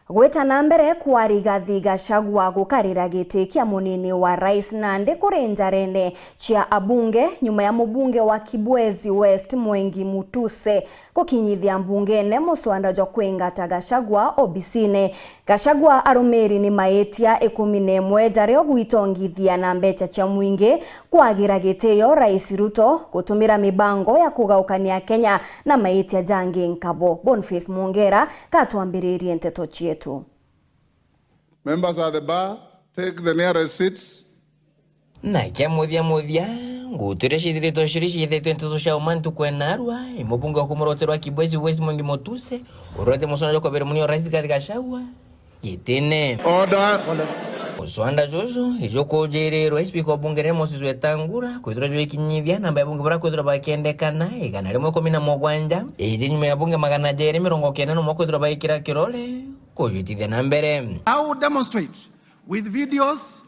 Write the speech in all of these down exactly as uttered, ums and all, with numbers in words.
Gwita na mbere kwa Rigathi Gachagua gukarira giti kia munini wa rais nandi kuri njarene cia abunge nyuma ya mubunge wa Kibwezi West Mwengi Mutuse gukinyithia mbungene muswanda jwa kwingata Gachagua obisine. Gachagua arumiri ni maitia ikumi na imwe jaria ugwitongithia na mbecha cia mwingi, kwagira gitio Rais Ruto, gutumira mibango ya kugaukania Kenya na maitia jangi nkabo. Boniface Mwongera katwambiririe nteto cietu. Members at the bar, take the nearest seats. Na kia muthia muthia, ngutu iria ciithiritwe ciri ciithitwe nteto cia uma ntuku ya narua, i mubunge wa kuma ruti rwa Kibwezi West Mwengi Mutuse, urwete muswanda jwa kwabere munio Rais Rigathi Gachagua gitine. Order. Muswanda juju ijukujirirwe Speaker wa bunge rinene Moses Wetangula kwithirwa jwikinyithia namba ya bunge baria kwithirwa bakendekana igana rimwe ikumi na mugwanja, iji nyuma ya bunge magana jeri mirongo kenda na umwe kwithirwa baikira kirore kujwitithia na mbere. I will demonstrate with videos,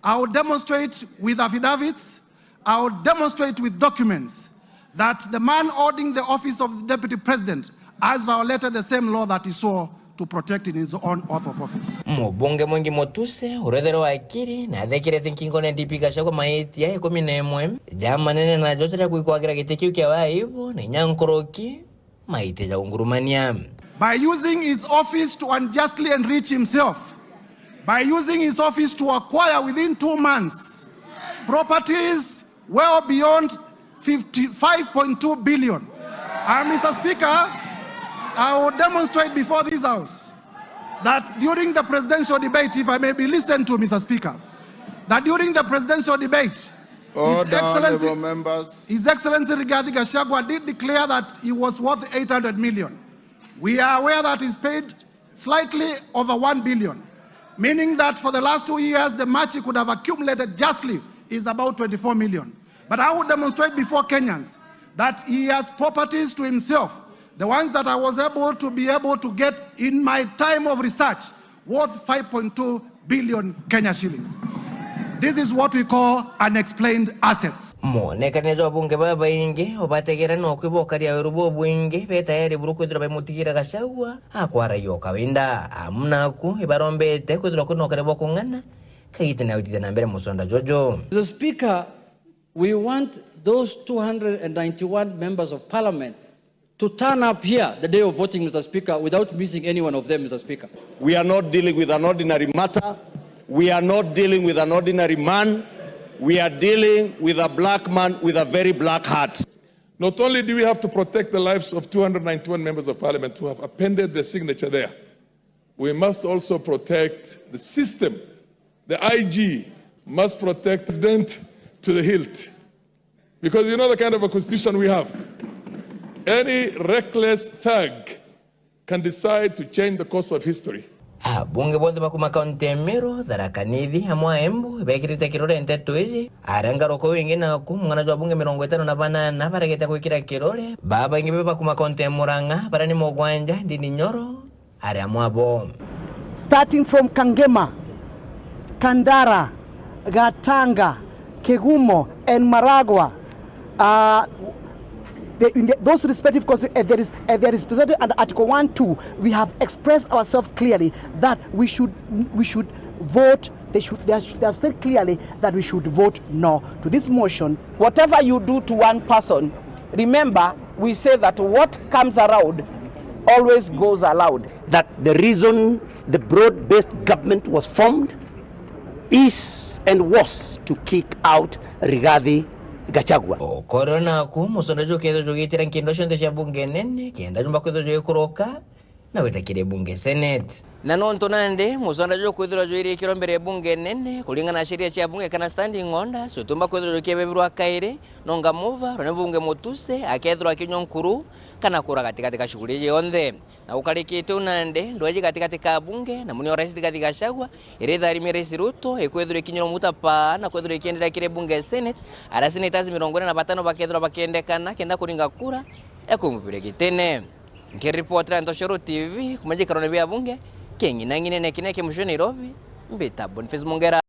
I will demonstrate with affidavits, I will demonstrate with documents that the man holding the office of the deputy president has violated the same law that he swore to protect in his own oath of office. Mubunge Mwengi Mutuse, uria ethirwe wakiri, na athekirete nkingone ya D P Gachagua maitia ikumi na imwe jamanene na joteria kwikwagira giti kiu kia waibu na inya nkuruki, maite ja ungurumania. By using his office to unjustly enrich himself, by using his office to acquire within two months properties well beyond fifty-five point two billion. And Mister Speaker, I will demonstrate before this House that during the presidential debate, if I may be listened to, Mister Speaker, that during the presidential debate, Order, His Excellency, honourable members. His Excellency Rigathi Gachagua did declare that he was worth eight hundred million. We are aware that he's paid slightly over one billion, meaning that for the last two years, the much he could have accumulated justly is about twenty-four million. But I would demonstrate before Kenyans that he has properties to himself, the ones that I was able to be able to get in my time of research, worth five point two billion Kenya shillings. This is what we call unexplained assets. Mwonekania jwa bunge babaingi ubategera no kwibokaria weru bubwingi be tayari buru kwithirwa baimutigira Gachagua akwaragia o kawinda. Amu naku ibarombete kwithirwa kwina ukari bwa kung'ana kagitene ya gwitithia na mbere musonda juju. Mister Speaker, we want those two hundred and ninety-one members of parliament to turn up here the day of voting, Mister Speaker, without missing any one of them, Mister Speaker. We are not dealing with an ordinary matter. We are not dealing with an ordinary man. We are dealing with a black man with a very black heart. Not only do we have to protect the lives of two hundred ninety-one members of parliament who have appended their signature there, we must also protect the system. The I G must protect the president to the hilt. Because you know the kind of a constitution we have. Any reckless thug can decide to change the course of history. Abunge bonthe ba kuma kaunti ya Meru, Tharaka Nithi, amwe a Embu, bekirite kirore nteto iji. Aria ngaruka wingi naku, mung'ana jwa abunge mirongo itano na banana baregete gwikira kirore. Babaingi babe ba kuma kaunti ya Murang'a, baria ni mugwanja, Ndindi Nyoro, ari amwe abo. Starting from Kangema, Kandara, Gatanga, Kegumo, and Maragwa, uh, the, in the, those respective constituencies, if there is, if there is presented under Article one two, we have expressed ourselves clearly that we should, we should vote, they should, they should, they have said clearly that we should vote no to this motion. Whatever you do to one person, remember, we say that what comes around always goes aloud. That the reason the broad-based government was formed is and was to kick out Rigathi Gachagua. Okorwo naku, musonda jukethirwa jugitira nkindo cionthe cia bunge nene, kenda jumba kwithirwa jugikuruka na gwita kiri bunge senate. Na nontu nandi, musonda jukwithirwa jwirikirwe mbere ya bunge nene, kuringana na sheria cia bunge kana standing orders, jutumba kwithirwa jukiebebirwa kairi, no ngamuva, rone bunge mutuse, akethirwa akinywa nkuru, kana kura gatigati ga shughuli iji yonthe. Na gukarikite uu nandi, ndweji gatigati ka bunge na munio Rais Rigathi Gachagua, iria itharimie Rais Ruto, ikwithirwa ikinyirwe muta paa na kwithirwa ikienderea kiri bunge ya Senate, aria senators mirongo ina na batano bakethirwa bakiendekana kenda kuringa kura ya kumubiria gitine. Nkiripotera Ntoshoro T V kuma gikarone bia bunge kia ng'inang'inene kinene kia mucii Nairobi, mbita Boniface Mongera.